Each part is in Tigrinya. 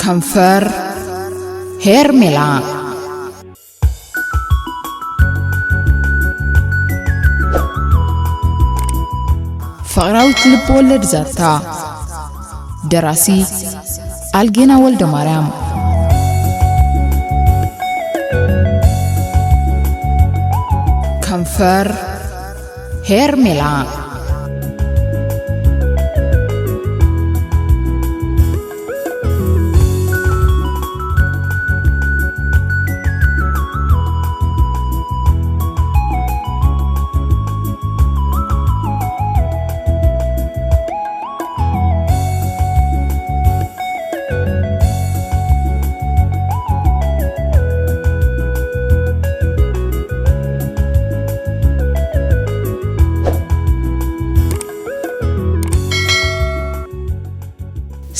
ከንፈር ሄርሜላ። ፍቕራዊት ልብ ወለድ ዛንታ። ደራሲ ኣልጌና ወልደ ማርያም። ከንፈር ሄርሜላ።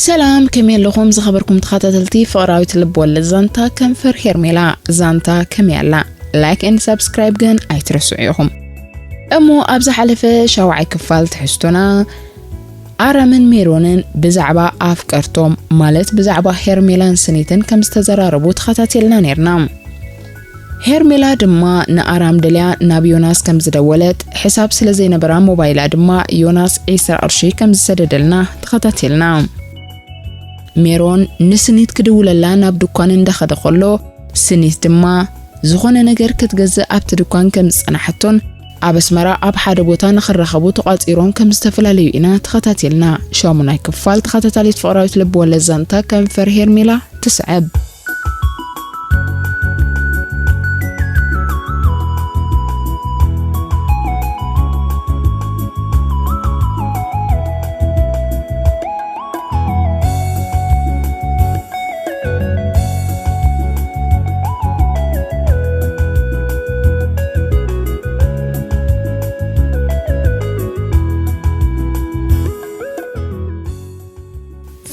ሰላም፣ ከመይ ኣለኹም ዝኸበርኩም ተኸታተልቲ ፍቕራዊት ልብ ወለድ ዛንታ ከንፈር ሄርሜላ? ዛንታ ከመይ ኣላ? ላይክ ኤንድ ሳብስክራይብ ግን ኣይትረስዑ ኢኹም። እሞ ኣብ ዝሓለፈ ሻውዓይ ክፋል ትሕዝቶና፣ ኣራምን ሜሮንን ብዛዕባ ኣፍቀርቶም፣ ማለት ብዛዕባ ሄርሜላን ስኒትን ከም ዝተዘራረቡ ተኸታቲልና ነይርና። ሄርሜላ ድማ ንኣራም ደልያ ናብ ዮናስ ከም ዝደወለት፣ ሕሳብ ስለ ዘይነበራ ሞባይላ ድማ ዮናስ ዒስራ ቅርሺ ከም ዝሰደደልና ተኸታቲልና። ሜሮን ንስኒት ክድውለላ ናብ ድኳን እንዳኸደ ከሎ፣ ስኒት ድማ ዝኾነ ነገር ክትገዝእ ኣብቲ ድኳን ከም ዝጸናሓቶን ኣብ ኣስመራ ኣብ ሓደ ቦታ ንኽራኸቡ ተቋጺሮም ከም ዝተፈላለዩ ኢና ተኸታቲልና። ሻሙናይ ክፋል ተኸታታሊት ፍቕራዊት ልብ ወለድ ዛንታ ከንፈር ሄርሜላ ትስዕብ።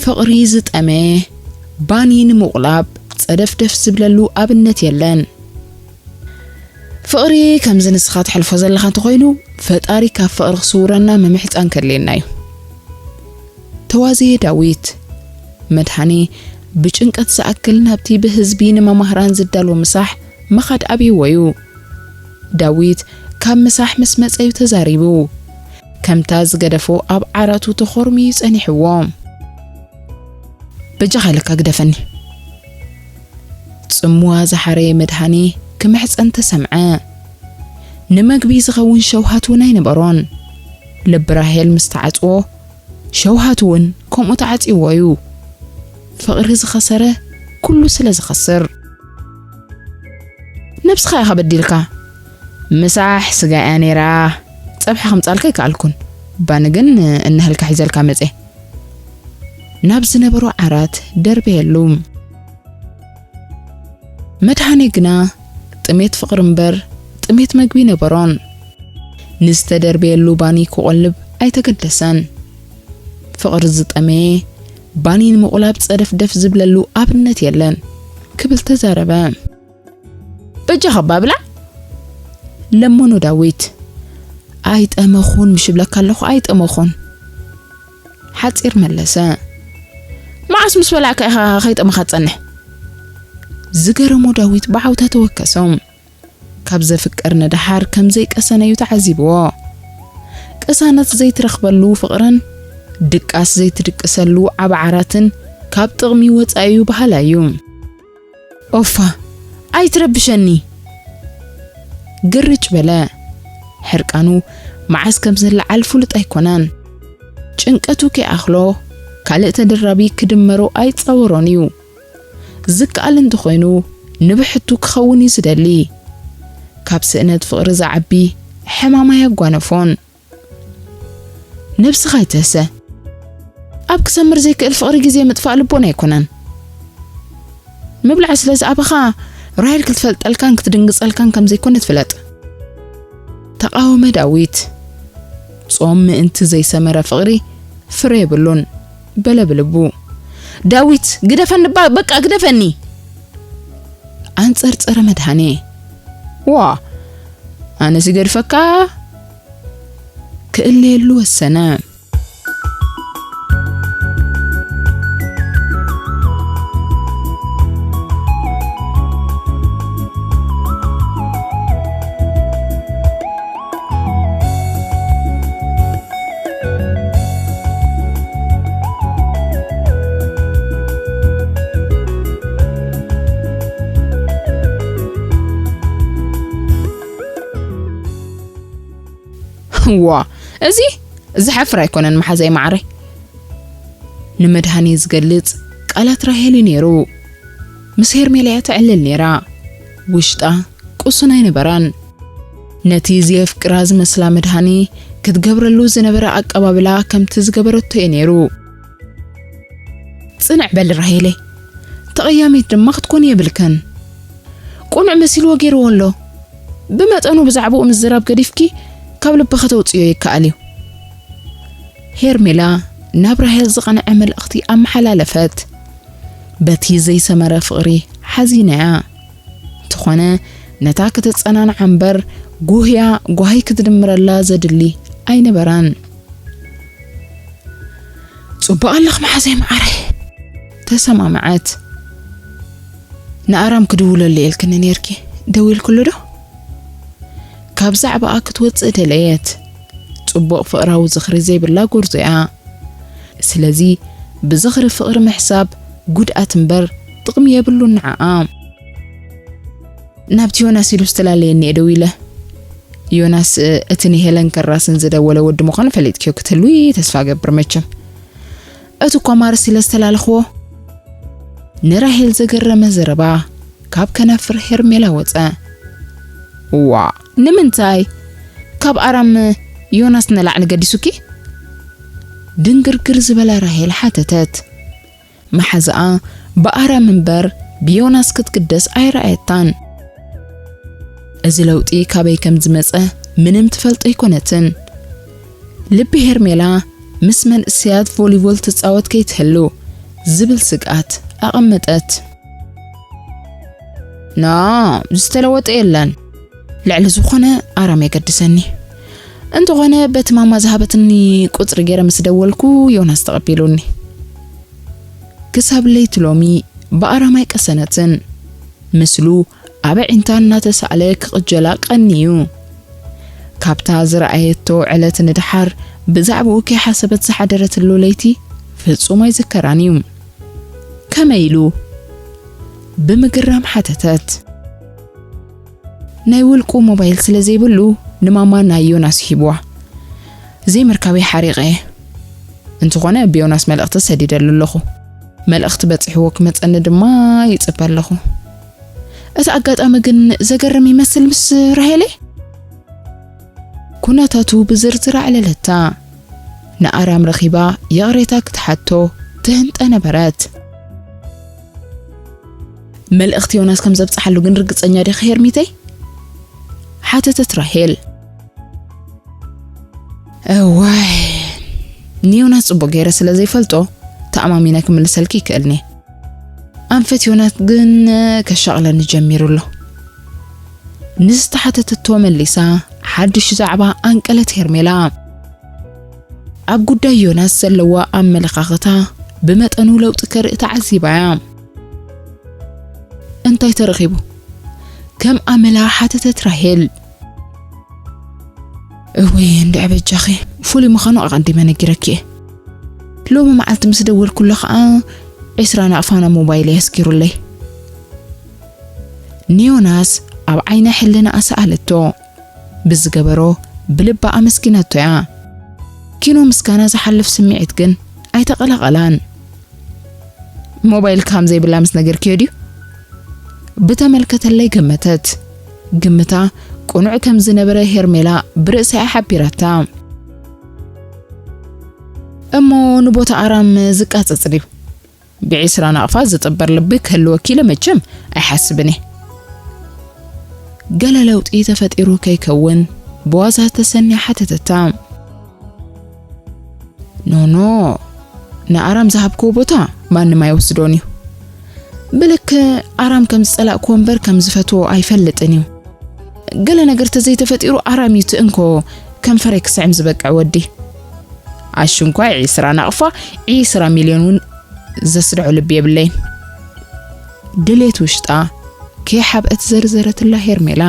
ፍቕሪ ዝጠመየ ባኒ ንምቑላብ ጸደፍደፍ ዝብለሉ ኣብነት የለን። ፍቕሪ ከምዚ ንስኻ ትሕልፎ ዘለኻ እንተኾይኑ፣ ፈጣሪ ካብ ፍቕሪ ክስውረና ምምሕጻን ከድልየና እዩ። ተዋዘየ ዳዊት። መድሃኔ ብጭንቀት ዝኣክል ናብቲ ብህዝቢ ንመማህራን ዝዳሎ ምሳሕ ምኻድ ኣብይዎ እዩ። ዳዊት ካብ ምሳሕ ምስ መጸ እዩ ተዛሪቡ። ከምታ ዝገደፎ ኣብ ዓራቱ ተኾርምዩ ጸኒሕዎ። በጃኻ ኢለካ ግደፈኒ። ጽምዋ ዝሓረየ መድሃኔ ክምሕጸን ተሰምዐ። ንመግቢ ዝኸውን ሸውሃት እውን ኣይነበሮን። ልቢ ራሄል ምስ ተዓጽዎ፣ ሸውሃት እውን ከምኡ ተዓጽይዎ እዩ። ፍቕሪ ዝኸሰረ ኩሉ ስለ ዝኸስር። ነብስኻ ኢኻ በዲልካ። ምሳሕ ስጋ እያ ነይራ። ጸብሒ ከምጻልካ ኣይከኣልኩን። ባኒ ግን እንሀልካ ሒዘልካ መጼ። ናብ ዝነበሮ ዓራት ደርበየሉ። መድሃኔ ግና ጥሜት ፍቕሪ እምበር ጥሜት መግቢ ነበሮን። ንዝተደርበየሉ ባኒ ክቖልብ ኣይተገደሰን። ፍቕሪ ዝጠመየ ባኒ ንምቑላብ ጸደፍደፍ ዝብለሉ ኣብነት የለን ክብል ተዛረበ። በጃኻ እባ ብላዕ፣ ለመኖ ዳዊት። ኣይጠመኹን ምሽ እብለካ ኣለኹ፣ ኣይጠመኹን። ሓጺር መለሰ። መዓስ ምስ በላዕካ ኢኻ ከይጠመኻ ትጸንሕ? ዝገረሞ ዳዊት ብዓውታ ተወከሶም። ካብ ዘፍቅር ንደሓር ከም ዘይቀሰነ እዩ ተዓዚብዎ። ቅሳነት ዘይትረኽበሉ ፍቕርን ድቃስ ዘይትድቅሰሉ ዓቢ ዓራትን ካብ ጥቕሚ ወጻኢ እዩ በሃላይ እዩ። ኦፋ፣ ኣይትረብሸኒ። ግርጭ በለ። ሕርቃኑ መዓስ ከም ዝለዓል ፍሉጥ ኣይኮነን። ጭንቀቱ ከይኣኽሎ ካልእ ተደራቢ ክድመሮ ኣይጻወሮን እዩ። ዝከኣል እንተኾይኑ ንብሕቱ ክኸውን እዩ ዝደሊ። ካብ ስእነት ፍቕሪ ዝዓቢ ሕማም ኣየጓነፎን። ነብስኻ ኣይትህሰ። ኣብ ክሰምር ዘይክእል ፍቕሪ ግዜ ምጥፋእ ልቦና ኣይኮነን። ምብላዕ ስለ ዝኣበኻ ራሄል ክትፈልጠልካን ክትድንግጸልካን ከም ዘይኮነት ፍለጥ። ተቓወመ ዳዊት። ጾም ምእንቲ ዘይሰመረ ፍቕሪ ፍረ የብሉን፣ በለ ብልቡ። ዳዊት፣ ግደፈኒ እባ፣ በቃ ግደፈኒ! ኣንጸርጸረ መድሃኔ። ዋ፣ ኣነስ ይገድፈካ? ክእለየሉ ወሰነ። ዋ፣ እዚ ዘሕፍር ኣይኮነን መሓዛይ መዓረይ። ንመድሃኒ ዝገልጽ ቃላት ራሄል እዩ ነይሩ። ምስ ሄርሜላ እያ ተዕልል ነይራ። ውሽጣ ቅሱን ኣይነበራን። ነቲ ዘየፍቅራ ዝመስላ መድሃኒ ክትገብረሉ ዝነበረ ኣቀባብላ ከምቲ ዝገበረቶ እዩ ነይሩ። ጽንዕ በሊ ራሄለይ፣ ተቐያሚት ድማ ክትኮኒ የብልክን። ቁኑዕ መሲልዎ ገይርዎ ኣሎ። ብመጠኑ ብዛዕባኡ ምዝራብ ገዲፍኪ ካብ ልቢ ከተውጽዮ ይከኣል እዩ። ሄርሜላ ናብ ራሄል ዝቐንዐ መልእኽቲ ኣመሓላለፈት። በቲ ዘይሰመረ ፍቕሪ ሓዚናያ። እንተኾነ ነታ ከተጸናንዓ እምበር ጉህያ ጓሂ ክትድምረላ ዘድሊ ኣይነበራን። ጽቡቕ ኣለኽ መሓዘይ መዓረይ። ተሰማምዐት። ንኣራም ክድውለሉ ኢልክኒ ነይርኪ፣ ደዊልክሉ ዶ? ካብ ዛዕባኣ ክትወጽእ ደለየት። ጽቡቕ ፍቕራዊ ዝኽሪ ዘይብላ ጎርዞ እያ። ስለዚ ብዝኽሪ ፍቕሪ ምሕሳብ ጉድኣት እምበር ጥቕሚ የብሉን ንዓኣ። ናብቲ ዮናስ ኢሉ ዝተላለየኒ እየ ደዊለ። ዮናስ፣ እ፣ እቲ ንሄለን ከራስን ዝደወለ ወዲ ምዃኑ ፈሊጥክዮ ክትህልዊ ተስፋ እገብር መቸም። እቲ እኳ ማርስ ኢለ ዝተላለኽዎ። ንራሄል ዘገረመ ዘረባ ካብ ከናፍር ሄርሜላ ወጸ። ዋ፣ ንምንታይ? ካብ ኣራም ዮናስ ንላዕሊ ገዲሱኪ? ድንግርግር ዝበላ ራሄል ሓተተት። መሓዛኣ ብኣራም እምበር ብዮናስ ክትግደስ ኣይረኣየታን። እዚ ለውጢ ካበይ ከም ዝመጸ ምንም ትፈልጦ ኣይኮነትን። ልቢ ሄርሜላ ምስ መንእሰያት ቮሊቦል ትጻወት ከይትህሉ ዝብል ስግኣት ኣቐመጠት። ና፣ ዝተለወጠ የለን። ልዕሊ ዝኾነ ኣራም የገድሰኒ። እንተኾነ በቲ ማማ ዝሃበትኒ ቁጽሪ ገይረ ምስ ደወልኩ ዮናስ ተቐቢሉኒ። ክሳብ ለይቲ ሎሚ ብኣራም ኣይቀሰነትን። ምስሉ ኣብ ኣዒንታ እናተሳእለ ክቕጀላ ቀንዩ። ካብታ ዝረኣየቶ ዕለት ንደሓር ብዛዕባኡ ከይሓሰበት ዝሓደረትሉ ለይቲ ፍጹም ኣይዝከራን እዩ። ከመይ ኢሉ? ብምግራም ሓተተት። ናይ ውልቁ ሞባይል ስለ ዘይብሉ ንማማ ናይ ዮናስ ሂብዋ። ዘይምርካበይ ሓሪቐ እየ። እንተኾነ ብዮናስ መልእኽቲ ሰዲደሉ ኣለኹ። መልእኽቲ በጺሕዎ ክመጸኒ ድማ ይጽበ ኣለኹ። እቲ ኣጋጣሚ ግን ዘገርም ይመስል ምስ ራሄለይ። ኩነታቱ ብዝርዝር ኣዕለለታ። ንኣራም ረኺባ ይቕሬታ ክትሓቶ ትህንጠ ነበረት። መልእኽቲ ዮናስ ከም ዘብጽሓሉ ግን ርግጸኛ ዲኺ ሄርሚተይ? ሓተተት ራሄል። እዋይ፣ ንዮናስ ጽቡቕ ገይረ ስለ ዘይፈልጦ ተኣማሚነ ክምልሰልኪ ይክእልኒ። ኣንፈት ዮናስ ግን ከሻቕለኒ ጀሚሩ ኣሎ። ንዝተሓተተቶ መሊሳ ሓድሽ ዛዕባ ኣንቀለት ሄርሜላ። ኣብ ጉዳይ ዮናስ ዘለዋ ኣመለኻኽታ ብመጠኑ ለውጢ ከርኢ ተዓዚባያ። እንታይ ተረኺቡ? ከም ኣመላ ሓተተት ራሄል። እወይ እንድዒ በጃኺ፣ ፍሉይ ምዃኑ ኣቐዲመ ነጊረኪ እየ። ሎሚ መዓልቲ ምስ ደወልኩሉ ኸኣ ዒስራ ናቕፋ ናብ ሞባይለይ ኣስጊሩለይ። ንዮናስ ኣብ ዓይነ ሕልናኣ ሰኣለቶ። ብዝገበሮ ብልባ ኣመስጊናቶ እያ። ኪኖ ምስጋና ዝሓልፍ ስምዒት ግን ኣይተቐላቐላን። ሞባይል ከም ዘይብላ ምስ ነገርክዮ ድዩ? ብተመልከተለይ ገመተት። ግምታ ቅኑዕ ከም ዝነበረ ሄርሜላ ብርእሳ እያ ሓቢራታ። እሞ ንቦታ ኣራም ዝቃጸጽ ድዩ? ብዒስራ ናቕፋ ዝጥበር ልቢ ክህልወኪ ኢለ መቸም ኣይሓስብን እየ። ገለ ለውጢ ተፈጢሩ ከይከውን ብዋዛ ተሰንያ ሓተተታ። ኖ፣ ኖ፣ ንኣራም ዝሃብክዎ ቦታ ማንም ኣይወስዶን እዩ። ብልክ ኣራም ከም ዝጸላእክዎ እምበር ከም ዝፈትዎ ኣይፈልጥን እዩ። ገለ ነገር ተዘይተፈጢሩ ኣራም እዩ ትእንኮ ከንፈረይ ክስዕም ዝበቅዕ ወዲ። ኣሽንኳይ ዒስራ ናቕፋ ዒስራ ሚልዮን እውን ዘስድዖ ልቢ የብለይን። ድሌት ውሽጣ ከይሓብአት ዘርዘረትላ ሄርሜላ።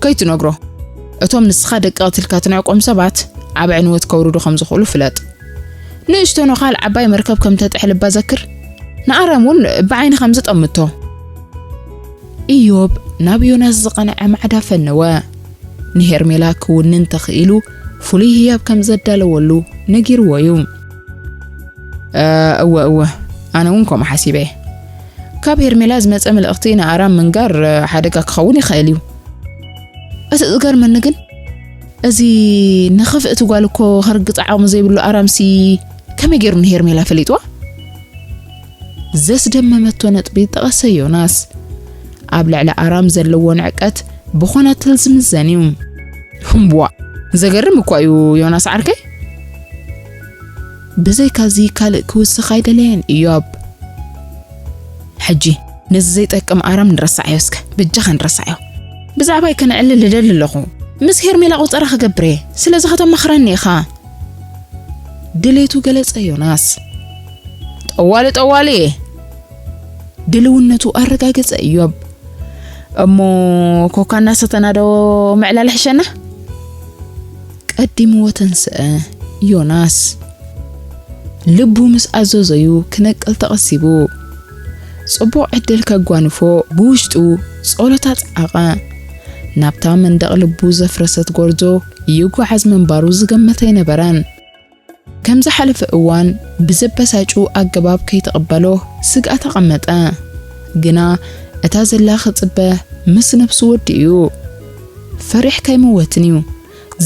ከይትነግሮ። እቶም ንስኻ ደቂ ቀቲልካ ትንዕቆም ሰባት ዓቢ ዕንወት ከውርዱ ከም ዝኽእሉ ፍለጥ። ንእሽቶ ነዃል ዓባይ መርከብ ከም ተጥሕልባ ዘክር። ንኣራም እውን ብዓይኒ ከም ዝጠምቶ። ኢዮብ ናብ ዮናስ ዝቐንዐ ማዕዳ ፈነወ። ንሄርሜላ ክውንን ተኽኢሉ ፍሉይ ህያብ ከም ዘዳለወሉ ነጊርዎ እዩ። "እ፣ እወ፣ እወ፣ ኣነ እውን ከምኡ ሓሲበ እየ። ካብ ሄርሜላ ዝመጸ መልእኽቲ ንኣራም ምንጋር፣ እ፣ ሓደጋ ክኸውን ይኽእል እዩ። እቲ ዝገርመኒ ግን፣ እዚ ንኽፍእቲ ጓል እኮ ከርግጽ ዓቕሚ ዘይብሉ ኣራምሲ ከመይ ገይሩ ንሄርሜላ ፈሊጥዋ?" ዘስደመመቶ ነጥቢ ጠቐሰ ዮናስ። ኣብ ልዕሊ ኣራም ዘለዎ ንዕቀት ብኾነትል ዝምዘን እዩ። "እምቧ፣ ዘገርም እኳ እዩ ዮናስ ዓርከይ። ብዘይካዚ ካልእ ክውስኽ ኣይደለየን እዮብ። ሕጂ ነዚ ዘይጠቅም ኣራም ንረሳዕዮ እስከ፣ በጃኻ ንረሳዕዮ። ብዛዕባይ ከነዕልል እደሊ ኣለኹ። ምስ ሄርሜላ ቁጸራ ክገብር እየ፣ ስለዚ ከተማኽረኒ ኢኻ?" ድሌቱ ገለጸ ዮናስ። "ጠዋሊ፣ ጠዋሊ እየ!" ድልውነቱ ኣረጋገጸ እዮብ። "እሞ ኮካ እናሰተና ዶ ምዕላል ሕሸና?" ቀዲምዎ ተንስአ ዮናስ። ልቡ ምስ ኣዘዞዩ ክነቅል ተቐሲቡ። ጽቡቕ ዕድል ከጓንፎ ብውሽጡ ጸሎት ኣጽዓቐ። ናብታ መንደቕ ልቡ ዘፍረሰት ጎርዞ ይጓዓዝ ምንባሩ ዝገመተ ኣይነበረን። ከም ዝሓለፈ እዋን ብዘበሳጩ ኣገባብ ከይተቐበሎ ስግኣት ኣቐመጠ። ግና እታ ዘላ ክጽበ ምስ ነብሱ ወዲኡ እዩ። "ፈሪሕካ ኣይምወትን እዩ"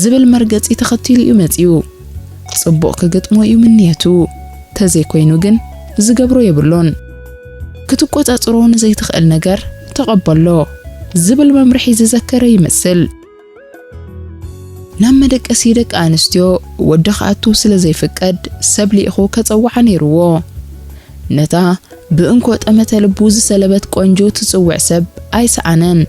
ዝብል መርገጺ ተኸቲሉ እዩ መጺኡ። ጽቡቕ ክገጥሞ እዩ ምንየቱ። ተዘይኮይኑ ግን ዝገብሮ የብሉን። ክትቆጻጽሮ ንዘይትኽእል ነገር ተቐበሎ ዝብል መምርሒ ዝዘከረ ይመስል። ናብ መደቀሲ ደቂ ኣንስትዮ ወዲ ክኣቱ ስለ ዘይፍቀድ ሰብ ልኢኹ ከጸውዓ ነይርዎ። ነታ ብእንኮ ጠመተ ልቡ ዝሰለበት ቆንጆ ትጽውዕ ሰብ ኣይሰኣነን።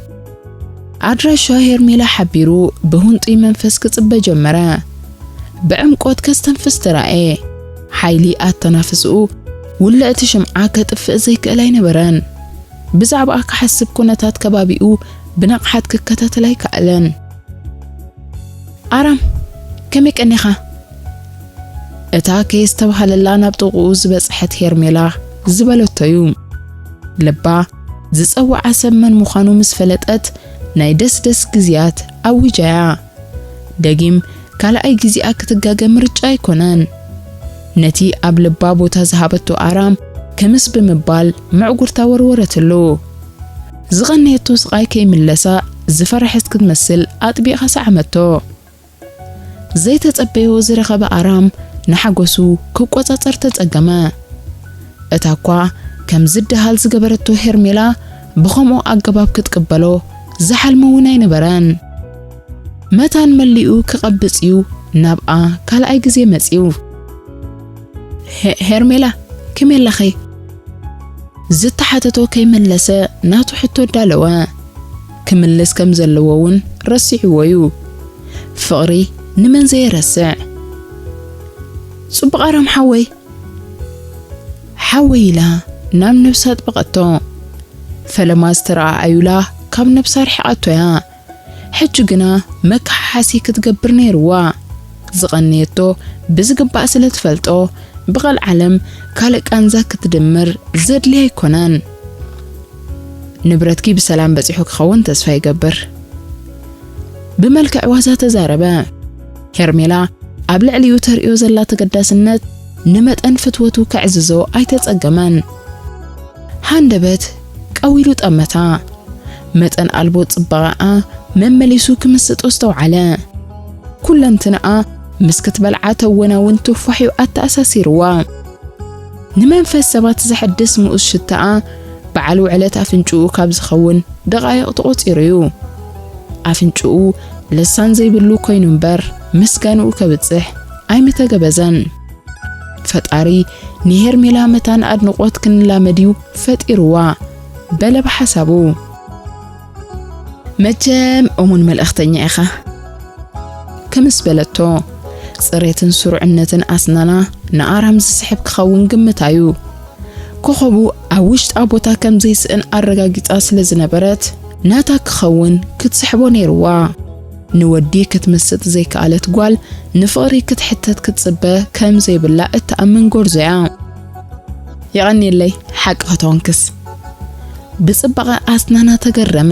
ኣድራሻ ሄርሜላ ሓቢሩ ብህንጡይ መንፈስ ክጽበ ጀመረ። ብዕምቆት ከስተንፍስ ተራእየ። ሓይሊ ኣተናፍስኡ ውልዕቲ ሽምዓ ከጥፍእ ዘይክእል ኣይነበረን። ብዛዕባኣ ክሓስብ ኩነታት ከባቢኡ ብንቕሓት ክከታተል ኣይከኣለን። "ኣራም፣ ከመይ ቀኒኻ?" እታ ከየስተብሃለላ ናብ ጥቕኡ ዝበጽሐት ሄርሜላ ዝበለቶ እዩ። ልባ ዝጸውዓ ሰብ መን ምዃኑ ምስ ፈለጠት ናይ ደስደስ ግዜያት ኣዊጃያ። ደጊም ካልኣይ ግዜኣ ክትጋገ ምርጫ ኣይኮነን። ነቲ ኣብ ልባ ቦታ ዝሃበቶ ኣራም ክምስ ብምባል ምዕጉርታ ወርወረትሉ። ዝቐነየቶ ስቓይ ከይምለሳ ዝፈረሐት ክትመስል ኣጥቢቓ ሰዓመቶ። ዘይተጸበዮ ዝረኸበ ኣራም ንሓጎሱ ክቆጻጸር ተጸገመ። እታ እኳ ከም ዝደሃል ዝገበረቶ ሄርሜላ ብኸምኡ ኣገባብ ክትቅበሎ ዝሓልሞ እውን ኣይነበረን። መታን መሊኡ ክቐብጽ እዩ ናብኣ ካልኣይ ግዜ መጺኡ። "ሄ-፣ ሄርሜላ፣ ከመይ ኣለኺ?" ዝተሓተቶ ከይመለሰ ናቱ ሕቶ ኣዳለወ። ክምልስ ከም ዘለዎ እውን ረሲዕዎ እዩ። ፍቕሪ ንመን ዘየረስዕ? "ጽቡቕ ኣራም ሓወይ!" ሓወይ ኢላ ናብ ነብሳ ኣጥበቐቶ። ፈለማ ዝተረኣኣዩላ ካብ ነብሳ ርሒቓቶ እያ። ሕጂ ግና መከሓሓሲ ክትገብር ነይርዋ። ዝቐነየቶ ብዝግባእ ስለ ትፈልጦ፣ ብቐልዓለም ካልእ ቃንዛ ክትድምር ዘድልያ ኣይኮነን። "ንብረትኪ ብሰላም በጺሑ ክኸውን ተስፋ ይገብር" ብመልክዕ ዋዛ ተዛረበ። ሄርሜላ ኣብ ልዕሊኡ ተርእዮ ዘላ ተገዳስነት ንመጠን ፍትወቱ ከዕዝዞ ኣይተጸገመን። ሃንደበት ቀዊሉ ጠመታ። መጠን ኣልቦ ጽባቐኣ መመሊሱ ክምስጦ ኣስተውዓለ። ኩለንትንኣ ምስ ክትበልዓ ተወናውን ትፋሕዩ ኣተኣሳሲርዋ። ንመንፈስ ሰባት ዘሐድስ ምኡዝ ሽታኣ በዓል ውዕለት ኣፍንጭኡ ካብ ዝኸውን ደቓይቕ ተቖጺሩ እዩ። ኣፍንጭኡ ልሳን ዘይብሉ ኮይኑ እምበር ምስጋንኡ ከብጽሕ ኣይምተገበዘን። ፈጣሪ ንሄርሜላ መታን ኣድንቖት ክንላመድ እዩ ፈጢርዋ በለ ብሓሳቡ። "መቸም እሙን መልእኽተኛ ኢኻ" ክምስ በለቶ። ጽሬትን ስሩዕነትን ኣስናና ንኣራም ዝስሕብ ክኸውን ግምታ እዩ። ኮኸቡ ኣብ ውሽጣ ቦታ ከም ዘይስእን ኣረጋጊጻ ስለ ዝነበረት፣ ናታ ክኸውን ክትስሕቦ ነይርዋ። ንወዲ ክትምስጥ ዘይከኣለት ጓል ንፍቕሪ ክትሕተት ክትጽበ ከም ዘይብላ እትኣምን ጎርዞ እያ። የቐንየለይ፣ ሓቂ ከተወንክስ። ብጽባቐ ኣስናና ተገረመ።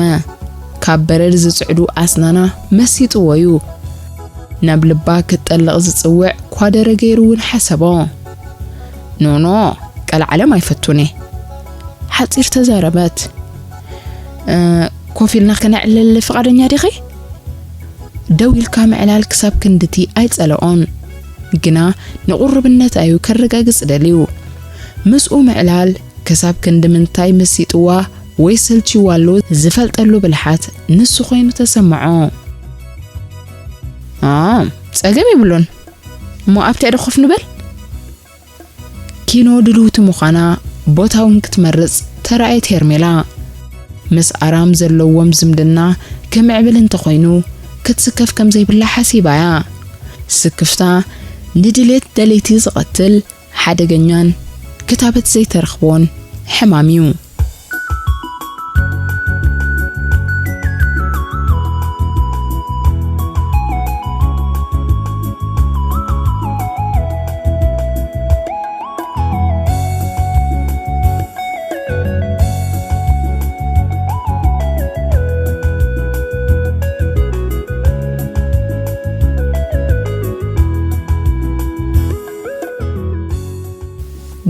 ካብ በረድ ዝጽዕዱ ኣስናና መሲጥዎ እዩ። ናብ ልባ ክትጠልቕ ዝጽውዕ ኳደረ ገይሩ እውን ሓሰቦ። ኖኖ፣ ቀልዓለም ኣይፈቱን እየ። ሓጺር ተዛረበት። "እ፣ ኮፍ ኢልና ከነዕልል ፍቓደኛ ዲኺ?" ደው ኢልካ ምዕላል ክሳብ ክንድቲ ኣይጸለኦን። ግና ንቑርብነት ኣዩ ከረጋግጽ ደልዩ። ምስኡ ምዕላል ክሳብ ክንዲ ምንታይ መሲጥዋ ወይ ሰልችዋ ኣሎ ዝፈልጠሉ ብልሓት ንሱ ኮይኑ ተሰምዖ። "ኣ፣ ጸገም የብሉን። እሞ ኣብቲ ኣደ ኮፍ ንበል?" ኪኖ ድልውቲ ምዃና ቦታ እውን ክትመርጽ ተራእየት ሄርሜላ። ምስ ኣራም ዘለዎም ዝምድና ክምዕብል እንተኾይኑ ክትስከፍ ከም ዘይብላ ሓሲባ እያ። ስክፍታ ንድሌት ደለይቲ ዝቐትል ሓደገኛን ክታበት ዘይተረኽቦን ሕማም እዩ።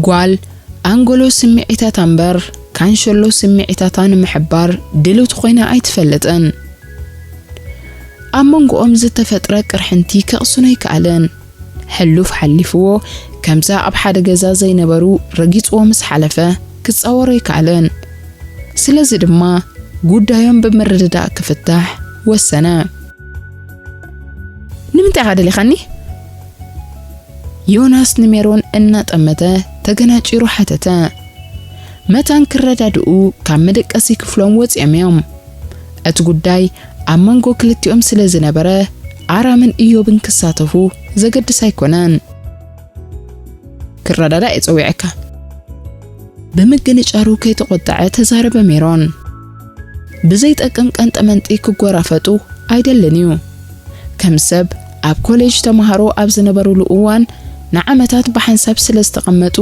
ጓል ኣንጎሎ ስምዒታታ እምበር ካንሸሎ ስምዒታታ ንምሕባር ድልውቲ ኮይና ኣይትፈልጥን። ኣብ መንጎኦም ዝተፈጥረ ቅርሕንቲ ከቕስኖ ኣይከኣለን። ሕሉፍ ሓሊፍዎ፣ ከምዛ ኣብ ሓደ ገዛ ዘይነበሩ ረጊጽዎ ምስ ሓለፈ ክጻወሮ ኣይከኣለን። ስለዚ ድማ ጉዳዮም ብምርድዳእ ክፍታሕ ወሰነ። "ንምንታይ ኢኻ ደሊኻኒ?" ዮናስ ንሜሮን እናጠመተ ተገናጪሩ ሓተተ። መታን ክረዳድኡ ካብ መደቀሲ ክፍሎም ወጺኦም እዮም። እቲ ጉዳይ ኣብ መንጎ ክልቲኦም ስለ ዝነበረ ኣራምን እዮብን ክሳተፉ ዘገድስ ኣይኮነን። "ክረዳዳእ እየ ጸዊዐካ?" ብምግንጫሩ ከይተቖጠዐ ተዛረበ ሜሮን። ብዘይጠቅም ቀንጠመንጢ ክጎራፈጡ ኣይደልን እዩ። ከም ሰብ ኣብ ኮሌጅ ተማሃሮ ኣብ ዝነበሩሉ እዋን ንዓመታት ብሓንሳብ ስለ ዝተቐመጡ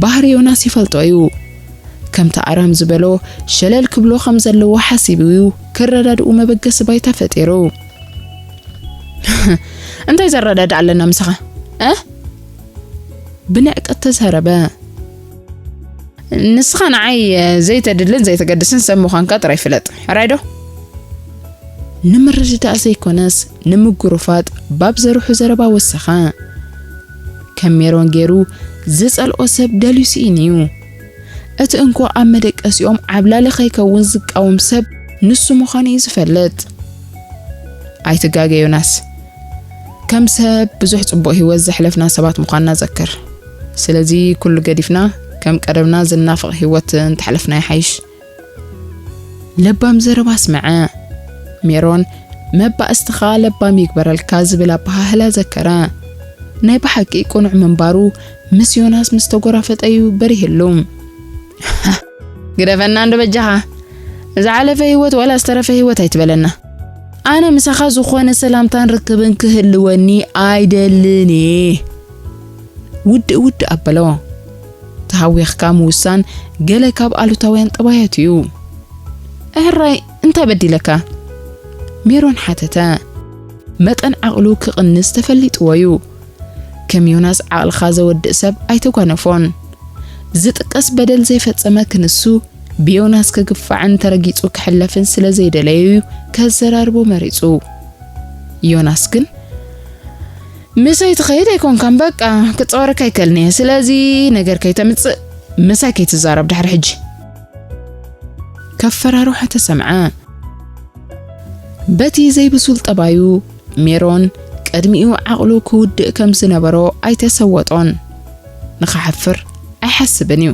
ባህሪ ዮናስ ይፈልጦ እዩ። ከምቲ ኣራም ዝበሎ ሸለል ክብሎ ከም ዘለዎ ሓሲቡ እዩ ክረዳድኡ መበገሲ ባይታ ፈጢሩ። "እንታይ ዘረዳድእ ኣለና ምሳኻ? እ?" ብንዕቀት ተዛረበ። "ንስኻ ንዓይ ዘይተድልን ዘይተገድስን ሰብ ምዃንካ ጥራይ ፍለጥ። ሕራይ ዶ?" ንምርድዳእ ዘይኮነስ ንምጉርፋጥ ባብ ዘርሑ ዘረባ ወሰኸ። ከም ሜሮን ገይሩ ዝጸልኦ ሰብ ደልዩ ስኢኑ እዩ። እቲ እንኮ ኣብ መደቀሲኦም ዓብላሊ ከይከውን ዝቃወም ሰብ ንሱ ምዃኑ እዩ ዝፈልጥ። "ኣይትጋገ ዮናስ። ከም ሰብ ብዙሕ ጽቡቕ ህይወት ዘሕለፍና ሰባት ምዃንና ዘክር። ስለዚ ኩሉ ገዲፍና ከም ቀደምና ዝናፍቕ ህይወት እንተሕለፍና ይሓይሽ።" ለባም ዘረባ ኣስመዐ። ሜሮን "መባእስትኻ ለባም ይግበረልካ" ዝብል ኣበሃህላ ዘከረ። ናይ ብሓቂ ቅኑዕ ምንባሩ ምስ ዮናስ ምስ ተጎራፈጠ እዩ በሪህሉ። "ግደፈና እንዶ በጃኻ። ዝሓለፈ ህይወት ዋላ ዝተረፈ ህይወት ኣይትበለና። ኣነ ምሳኻ ዝኾነ ሰላምታን ርክብን ክህልወኒ ኣይደልን እየ።" ውድእ ውድእ ኣበሎ። ተሃዊኽካ ምውሳን ገለ ካብ ኣሉታውያን ጠባያት እዩ። "እህራይ እንታይ በዲለካ?" ሜሮን ሓተተ። መጠን ዓቕሉ ክቕንስ ተፈሊጥዎ እዩ። ከም ዮናስ ዓቕልኻ ዘወድእ ሰብ ኣይተጓነፎን። ዝጥቀስ በደል ዘይፈጸመ ክንሱ ብዮናስ ክግፋዕን ተረጊጹ ክሕለፍን ስለ ዘይደለየ እዩ ከዘራርቦ መሪጹ። ዮናስ ግን "ምሳይ ትኸይድ ኣይኮንካን፣ በቃ ክጻወረካ ኣይከልን'የ፣ ስለዚ ነገር ከይተምጽእ ምሳይ ከይትዛረብ ድሕሪ ሕጂ።" ከፈራርሖ ተሰምዐ። በቲ ዘይብሱል ጠባዩ ሜሮን ቅድሚኡ ዓቕሉ ክውድእ ከም ዝነበሮ ኣይተሰወጦን። ንኽሓፍር ኣይሓስብን እዩ።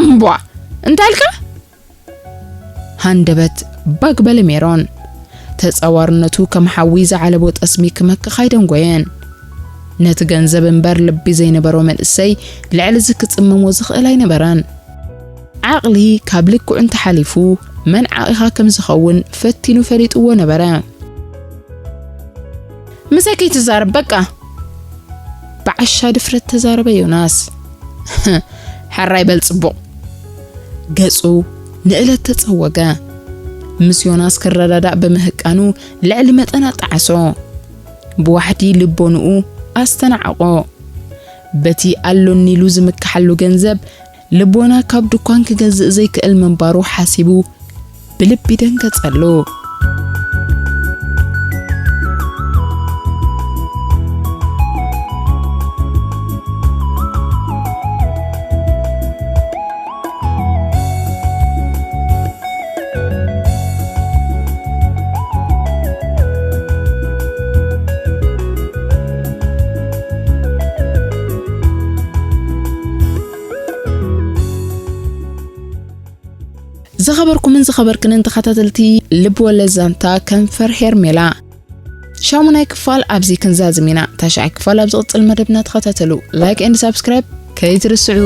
"እምቧ፣ እንታይ ኢልካ?" ሃንደበት ባግ በለ ሜሮን። ተጻዋርነቱ ከም ሓዊ ዝዓለቦ ጠስሚ ክመክኽ ኣይደንጎየን። ነቲ ገንዘብ እምበር ልቢ ዘይነበሮ መንእሰይ ልዕሊ እዚ ክጽመሞ ዝኽእል ኣይነበረን። ዓቕሊ ካብ ልክዑ እንተሓሊፉ መን ዓቒኻ ከም ዝኸውን ፈቲኑ ፈሊጥዎ ነበረ። "ምሳይ ከይትዛረብ በቃ!" ብዓሻ ድፍረት ተዛረበ ዮናስ። "ሕራይ በል ጽቡቕ!" ገጹ ንእለት ተጸወገ። ምስ ዮናስ ክረዳዳእ ብምህቃኑ ልዕሊ መጠን ኣጣዓሶ። ብዋሕዲ ልቦንኡ ኣስተናዕቆ። በቲ ኣሎኒ ኢሉ ዝምክሓሉ ገንዘብ ልቦና ካብ ድኳን ክገዝእ ዘይክእል ምንባሩ ሓሲቡ ብልቢ ደንገጸሉ። ዝኸበርኩምን ዝኸበርክንን ተኸታተልቲ ልብ ወለድ ዛንታ ከንፈር ሄርሜላ፣ ሻሙናይ ክፋል ኣብዚ ክንዛዝም ኢና። ታሽዓይ ክፋል ኣብ ዝቕጽል መደብና ተኸታተሉ። Like and subscribe ከይትርስዑ።